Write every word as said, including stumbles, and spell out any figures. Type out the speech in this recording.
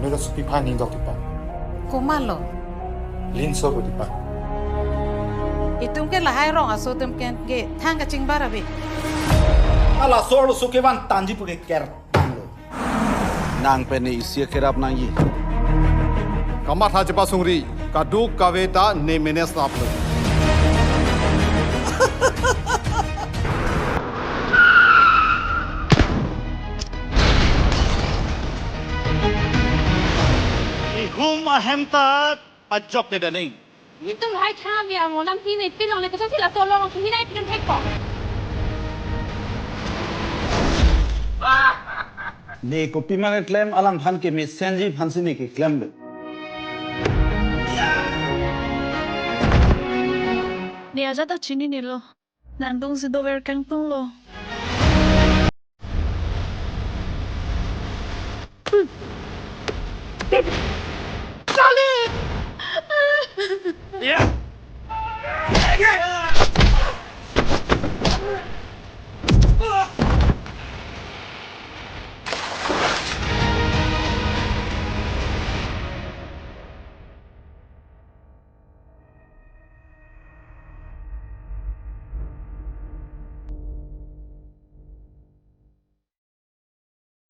Laso aphi aphan ning dok tipa. Komatlo? Linso ko tipa. Itum ke lahai rong aso atum pen ke thang kachingbar ave. Ala solo suke van tanji pure ker tanglo. Nang pen ne isi kerap nangji. Kamatha chepasungri, kaduk kave ta ne manage nangpo. Ihum ahem ta pajok ne daning. Itum lahai thang ave amo, lam hini pilong le, kosonsi laso along hini nai pidun thekpo. Ne kopima keklem, alangphan ke mesenji aphansi ne keklem le. Ne ajat ta chininelo. Nangdungsi dover kangtunglo.